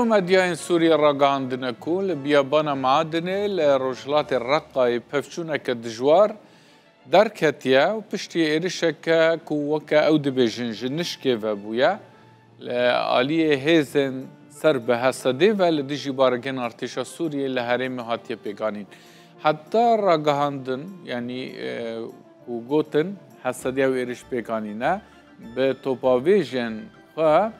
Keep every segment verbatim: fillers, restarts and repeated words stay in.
Medyayên Sûriyê ragihandine ku li biyabana Meadinê li rojhilatê Reqayê pevçûneke dijwar derketiye û piştî êrişeke ku weke ew dibêjin ji nişkê ve bûye, li aliyê hêzên ser bi Hesedê ve li dijî baregehên artêşa Sûriyê li herêmê hatiye pêkanîn. Heta ragihandin, yanî, e, ku gotin Hesedê ew êriş pêkanîne, bi topavêjên xwe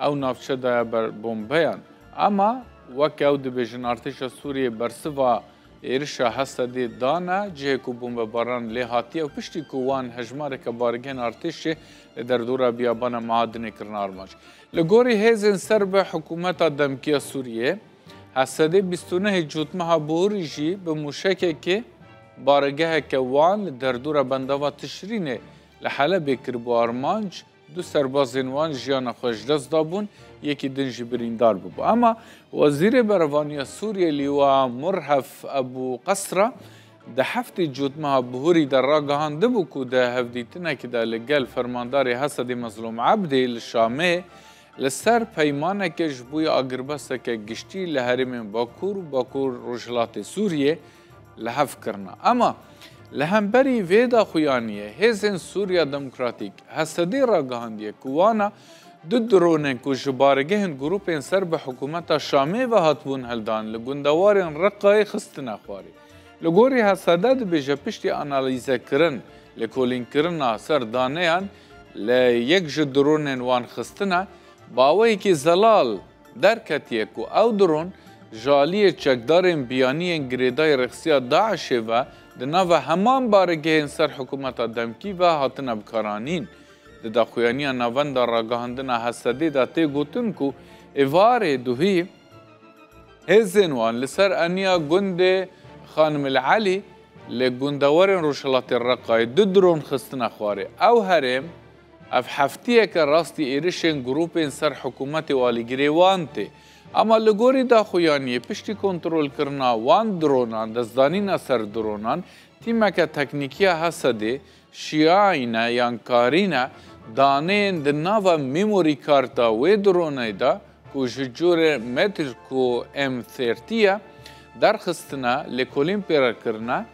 ew navçe daye ber bombeyan. Ema weke ew dibêjin artêşa Sûriyê bersiva êrişa Hesedê dane cihê ku bombebaran lê hatiye û piştî ku wan hejmareke baregehên artêşê li derdora biyabana Meadinê kirine armanc. Li gorî hêzên ser bi hikûmeta demkî ya Sûriyê, Hesedê bîst û nehê Cotmeha Bihurî jî bi mûşekekê baregeheke wan li derdora bendava Tişrînê li Helebê kiribû armanc. Du serbazên wan jiyana xwe ji dest dabûn, yekî din jî birîndar bûbû. Ema Wezîrê Berevaniya Sûriyê Lîwa Murhef Ebû Qesra di heftê Cotmeha Bihurî de ragihandibû ku di hevdîtinekê de li gel fermandarê Hesedê Mezlûm Ebdê li Şamê li ser peymaneke ji bo agirbesteke giştî li herêmên Bakur û Bakur Rojhilatê Sûriyê li hev kirine. Ema li hemberî vê daxuyaniyê hêzên Sûriya Demokratîk, Hesedê, ragihandiye ku wana du dronên ku ji baregehên grûpên ser bi hikûmeta Şamê ve hatibûn hildan li gundewarên Reqayê xistine xwarê. Li gorî Hesede dibêje piştî analîzekirin, lêkolînkirina ser daneyan li yek ji dronên wan xistine, bi awayekî zelal derketiye ku ew dron ji aliyê çekdarên biyanî yên girêdayî rêxistiya DAIŞê ve di nava heman baregehên ser hikûmeta demkî ve hatine bikaranîn. Di daxuyaniya Navenda Ragihandina Hesedê de tê gotin ku êvarê duhî hêzên wan li ser eniya gundê Xanimil Elî li gundewarên rojhilatê Reqayê du dron xistine xwarê. Ew herêm ev heftiyeke rastî êrişên grûpên ser hikûmetê û alîgirê wan tê. Ema li gorî daxuyaniyê piştî kontrolkirina wan dronan, destdanîna ser dronan, tîmeke teknîkî ya Hesedê şiyayîne yan karîne daneyên di nava memory karta wê dronê de ku ji corê Matic ku M thirty ye, derxistine, lêkolîn pê re kirine.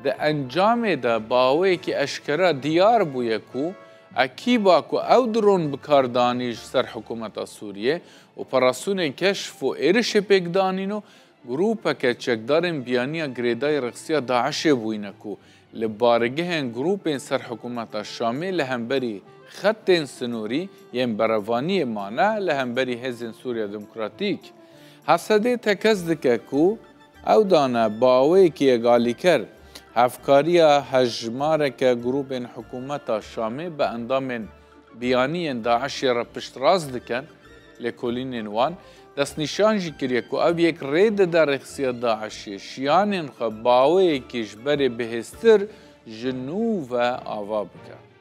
Di encamê de bi awayekî eşkera diyar bûye ku ekîba ku ew dron bi kar danî ji ser hikûmeta Sûriyê, operasyonên keşf û êrişê pêk danîn û grûpeke çekdarên biyaniya girêdayî rêxistiya DAIŞê bûyîne ku li baregehên grûpên ser hikûmeta Şamê li hemberî xetên sinorî yên berevaniyê mane, li hemberî hêzên Sûriya Demokratîk. Hesedê tekez dike ku ew dane bi awayekî yekalîker hevkariya hejmareke grûpên hikûmeta Şamê bi endamên biyanî yên DAIŞê re piştrast dikin, lêkolînên wan destnîşan jî kiriye ku ev yek rê dide rêxistiya DAIŞê şiyanên xwe bi awayekî ji berê bihêztir ji nû ve ava bike.